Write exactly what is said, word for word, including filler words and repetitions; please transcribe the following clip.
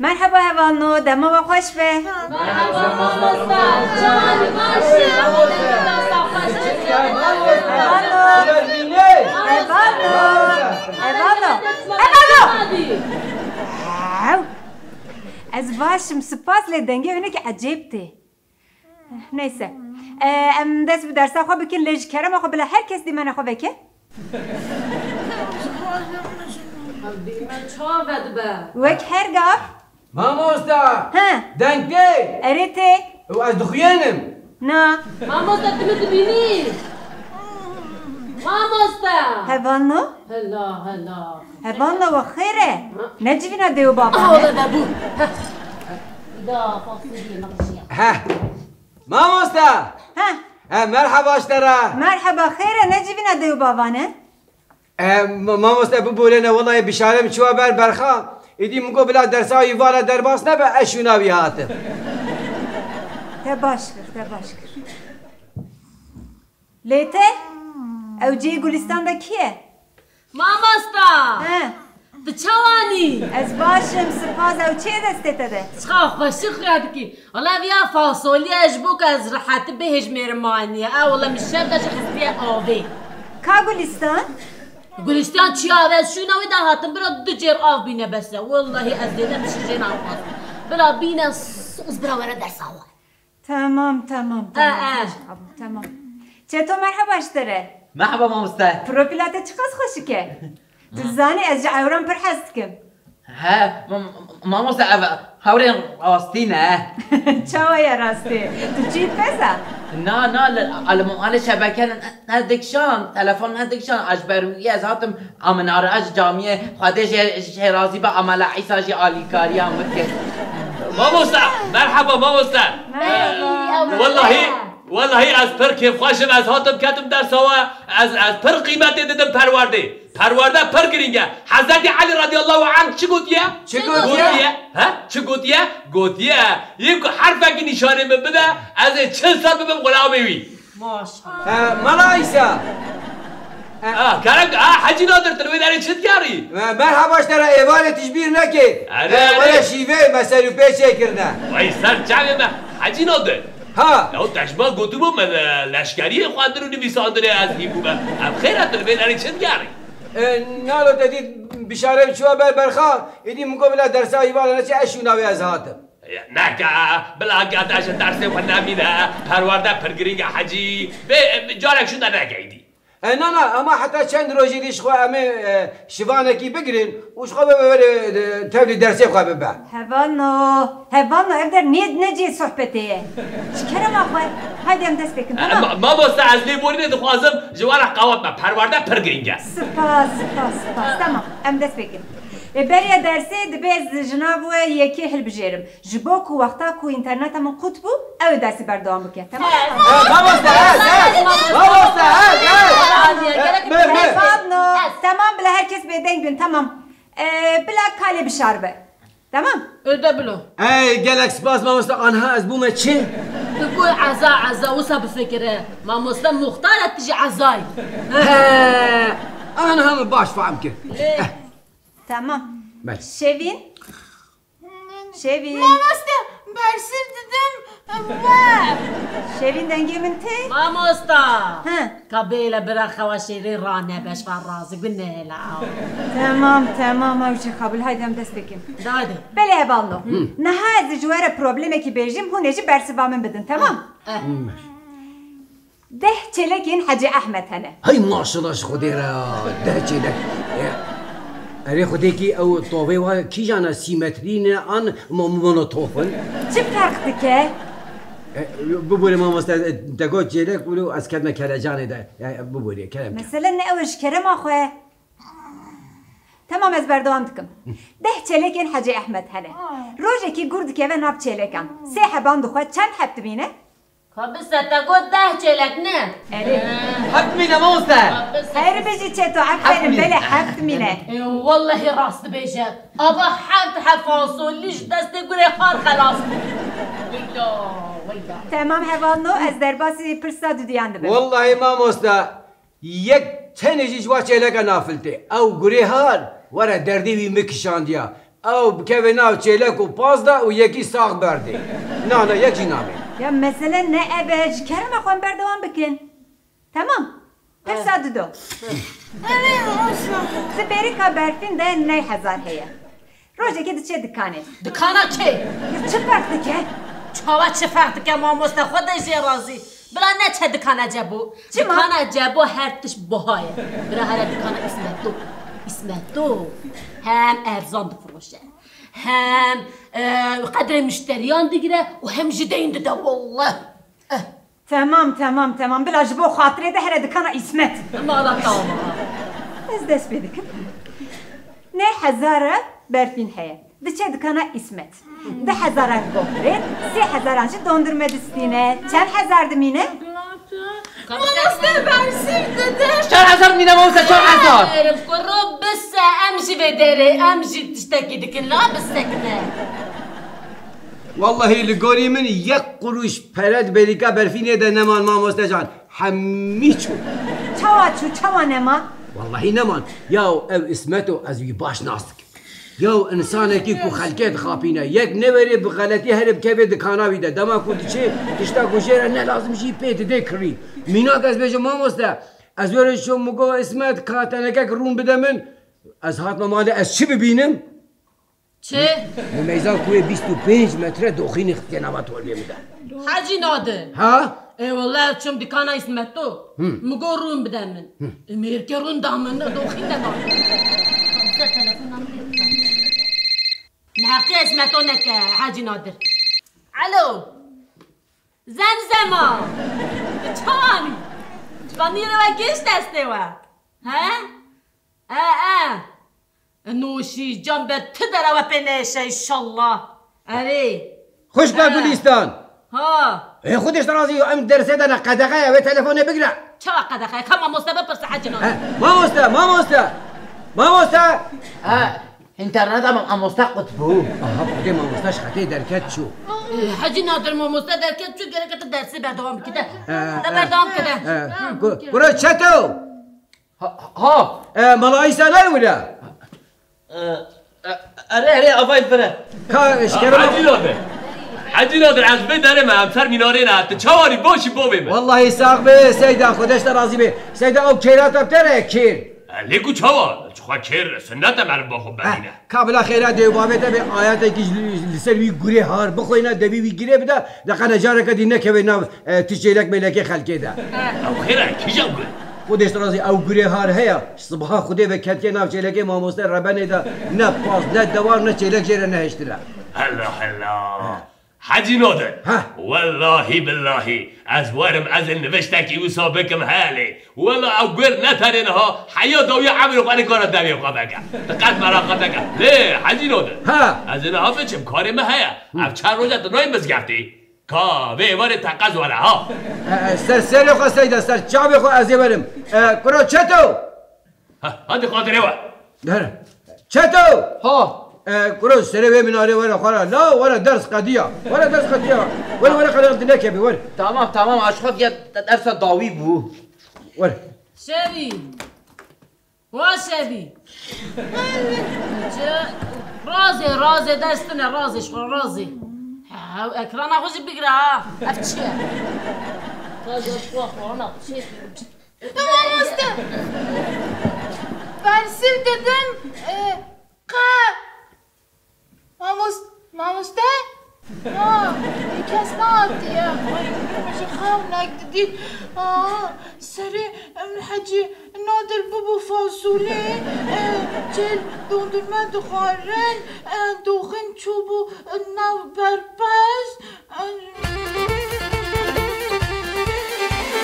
Merheba hevalno, dema we xweş be. Merheba mamosta, çawa baş e? Hevalno, hevalno, hevalno, hevalno. Ew. Ez baş im, spas, lê dengê wê hinekî ecêb tê. Neyse. Ee, em dest bi dersa xwe bikin, lê ji kerema xwe bila her kes dîmena xwe veke. Dîmen çawa vedibe? Wek her gav. Mamosta! He. Deng tê? Erê tê. Û ez dixuyenim. Na. Mamosta, tu min dibînî? Mamosta! Hevalno? Hela, hela. Hevalno, we xêr e? Ha? Ne civîna dê û bavan e? Ola vebû. Heh. Da, fasulye naqşiya. Heh. Mamosta! Heh. He, merheba ji te re. Merheba, xêr e, ne civîna dê û bavan e? E, ma-, mamoste, biborêne, welayi bişarem çiwa ber berxa. Êdî min got bila dersa wî vara derbas nebe, ez şûna wî hatim. Te baş kir, te baş kir. Lê te? Ew cihê Gulistan de kî ye? Mamosta! He. Tu çawanî? Ez baş im, spas, ew çi ye destê te de? Çiqa xweşik xuya dikî. Wela viya fasolî ye, ji bo ku ez rehetî bihêjmêrim aniye. E, wela min şev de jî xistiye avê. Ka Gulistan? Gulistan çi ya, ez şûna wê de hatim, bira du cêr av bîne bes e. Wellahî ez zêde tişt jê naxwazim. Bira bîne soz, bira were dersa xwe. Tamam, tamam, tamam. E, e. Tamam. Çeto, merheba ji te re. Merheba mamoste. Profîla te çiqas xweşik e. Tu dizanî ez ji ewran pir hez dikim. He, ma-, ma-, mamoste, ev hewrên rastî ne. Çawa ye rastî? Tu çî peza? Na, na, li, li, li şebeke ne, ne dikişan, telefon ne dikişan, ez ji ber wî ez hatim Aminare, ez ji camiyê Xwedê jê, jê razî be, Amela Îsa jî alîkariya min kir. Mamoste, merheba mamoste. Merheba. Wellahî, wellahî ez pir kêfxweş im, ez hatim ketim dersa we, ez, ez pir qîmetê didim perwerdê. Perwerde pir girîng e. Hezretî Elî radiyallahu anh çi gotiye? Çi gotiye? Gotiye. He? Çi gotiye? Gotiye, yê ku herfekî nîşanê min bide, ez ê çil sal bibim xulamê wî. Maşallah. E, Mala Îsa. E, Ah, kerem, ah, Hecî Nadir, tu li wê derê çi dikarî? E, merhaba ji te re, êvarê tu ji bîr nekê. Erê, E, erê. Were şîveyê me ser û pê çêkirine. Vay ser çavê me, Hecî Nadir. Ha. Ya te ji me gotibû me, e, leşkeriyê xwendin û nivîsandinê ez hîn bûme. Ev xêr e, tu li vê derê çi dikarî? E, nalo te dît bişarem çiwa ber berxa, êdî min got bila dersa hîvana neçe ez şûna wê ez hatim. E, neke, bila gerde ji dersê xwe nemîne, perwerde pir girîng e Hecî. Bê, e, carek şû de neke êdî. E, na, na, ama heta çend rojî dî ji xwe em ê, e, şivanekî bigirin û ji xwe bibe were, e, tevlî dersê xwe bibe. Hevalno, hevalno, ev der nê, ne cihê sohbetê ye. Ji kerema xwe, haydi em dest pê kin, E, tamam? ma-, mamoste, ez lêborînê dixwazim, ji we re qewet me, perwerde pir girîng e. Spas, spas, spas. Tamam, em dest pê kin. Ê, beriya dersê dibe ez ji nav we yekê hilbijêrim. Ji bo ku wexta ku înterneta min qut bû, ew ê dersî berdewam bike. Temam? He, mamoste, he, he. Mamoste, he, he. He, me, me. Hevalno. Temam, bila her kes bêdeng bin, temam. Ee, bila kalê bişar be. Temam? Öde bilo. Ey, gelek spas mamoste, anha ez bûme çi? Tu got eza, eza, wisa bifikire. Mamoste Muxtar e, tu jî ezayî. He, anha min baş fehm kir. Lê. Eh. Temam. Belê. Şevîn. Şevîn. Mamoste, bersiv didim, we. Şevîn, dengê min tê? Mamosta. He. Ka bêle bira xewa şêrê rane beş van razî gunela. Temam, temam, ew jî qebûl. Haydi em dest pê kin. Haydi. Belê hevalno. Niha ez ji we re problemekî bêjim, hûn ê jî bersiva min bidin, temam? Eh. Deh çêlekên Hecî Ehmed hene. Hey maşallah ji Xwedê re, deh çêlek. E, erê Xwedê kî ew tovê wa kîjan e, sîmetrî ne an mo-, monotof in? Çi ferq dike? E, biborê mamoste, e, te got çêlek, wilo ez ketime kelecanê de. E, biborê, kerem ke. Mesele ne ew e, ji kerema xwe. Temam, ez berdewam dikim. Deh çêlekên Hecî Ehmed hene. Rojekî gur dikeve nav çêlekan. Sê heban dixwe, çend heb dimîne? Ka bise, te got deh çêlek ne? Erê. Heft mîne mamoste. Ka bise. Xeyr bêjî Çeto, aferin, belê heft mîne. Ê, wellehî rast dibêje. Ava heft heb fasolî ji destê gurê xar xelas bû. Weyla, weyla. Temam hevalno, ez derbasî pirsa dudiyan dibim. Wellehî mamoste, yek tenê jî ji wa çêleka nafiltê. Ew gurê har, were derdê wî min kişandiya. Ew bikeve nav çêlek û paz de û yekî sax berdê. Na, na, yek jî namê. Ya mesele ne ev e, ji kerema xwe berdewam bikin. Temam. Pirsa dido. Erê, olsun. Di bêrîka Berfîn de neh hezar heye. Rojekê diçe dikanê. Dikana kê? Ya çi ferq dike? Çawa çi ferq dike mamoste, xwe de jê razî. Bila neçe dikana Cebo. Çima? Dikana Cebo her tişt buha ye. Bila here dikana Îsmeto. Îsmeto hem erzan difiroşe. Hem, e, qedrê muşteriyan digire û hem jî deyn dide, wallah. Eh. Temam, temam, temam. Bila ji bo xatirê de here dikana Îsmet. Mala tamam. Ez dest pê dikim. Neh hezar e Berfîn heye. Diçe dikana Îsmet. Du hezaran goxirê, sê hezaran jî dondurme distîne. Çend hezar dimîne? Mamoste Bersîv dide. Çar hezar dimîne mamoste, çar hezar. Kuro bise, em jî vê derê, em jî tiştekî dikin, la bisekine. Wallahî li gorî min yek quruş pere di bêrîka Berfînê de neman mamoste can. Hemî çû. Çawa çû, çawa nema? Wallahî neman. Ya ev Îsmeto ez wî baş nas dikim. Ya insanekî ku xelkê dixapîne, yek neverê bi xeletî here bikeve dikana wî de. Dema ku diçê, tişta ku jê re ne lazim jî pê didê kirî. Mînak ez bêjim mamoste, ez were çûm min got Îsmet ka tenekek rûn bide min. Ez hatime malê ez çi bibînim? Çi? Min meyza ku yê bîst û pênc metre doxînî xistiye nava torbê min de. Hecî Nadir. Ha? Ê wele çûm dikana Îsmeto. Hı. Min got rûn bide min. Hı. Ê mêrke rûn da min, doxîn de da min. Ser telefona min lê bike. Neheqî Îsmeto neke, Hecî Nadir. Alo. Zemzema. Çawanî? Vanîre we gêş destê we. He? E, e. Noşî, can be, tu dera we pê nêşe, înşallah. Erê. Xwişka Gulîstan. Ha. Ê, Xwedê ji te razî, em dersê de ne qedexe ye, wê telefonê bigire. Çawa qedexe ye? Ka mamoste bipirse, Hecî Nadir. He, mamoste, mamoste. Mamoste. He, înterneta me mamoste qut bû. Aha, Xwedê mamoste ji xetê derket çû. Ê, Hecî Nadir, mamoste derket çû, gereke tu dersê berdewam bikî de. He, te he. Berdewam bike de. He, ku-, kuro çeto. Ha, ha. E, Mala Îsa nayê wira? E, e, erê, erê, avayî vire. Ka, eşkere Hecî Nadir. Hecî Nadir, ez vê derê me, em ser mînarê ne. Tu çawanî, başî bavê me? Wallahî sax be, Seyda, Xwedê ji te razî be. Seyda, ew kêra te bi te re kêr. E, lê ku çawa? Çixwe kêr, sinnet e meriv ba xwe berîne. Ka bila xêra dê û bavê te bê ayatekî ji li, li ser wî gurê har bixweyne, devî wî girê bide, de qene careke dî nekeve nav, e, ti çêlek mêlekê xelkê de. Ew xêr e, kîjan gur? Xwedê ji te razî, ew gurê har heye, ji sibaha Xwedê ve ketiye nav çêlekê mamoste Rebenê de, ne paz, ne dewar, ne çêlek jê re nehiştire. Hela, hela. Hecî Nadir. Heh. Wellahî billahî, ez werim, ez ê niviştekî wisa bikim helê. Wela ew gur ne tenê niha, heya dawiya emrê xwe nikare devê xwe veke. Diqet meraqeteke. Lê, Hecî Nadir. Ha. Ez ê niha biçim, karê min heye. Hı. Ev çend roj e tu nayê mizgeftî. Ka, vê warê teqez were, ha. E, e, ser serê xwe Seyda, ser çavê xwe ez ê werim. E, kuro çeto. Ha, hadi xatirê we. Her. Çeto! Ha. E, kuro serê wê minarê were xwe re. La, were ders qediya. Were ders qediya. Were, were qediya dinekevî, were. Tamam, tamam, aşkaf ya dersa dawî bû. Were. Şevî. Wa Şevî. Çi? Razê, razê, ders tune, razê, ji xwe razê. Ha, ekrana xwe jî bigire ha. Ev çi ye? Ka ji xwe xwe ana çi? Mamoste! Bersîv didim, e, qe. Mamos-, mamoste? Ha, kes nehatiye. Ay, min ji xew nek didît. Ha, serê, em, Hecî Nadir bibû fasulê, e, çêl dondurme dixwarin, e, doxin çûbû, e, nav berpez, e,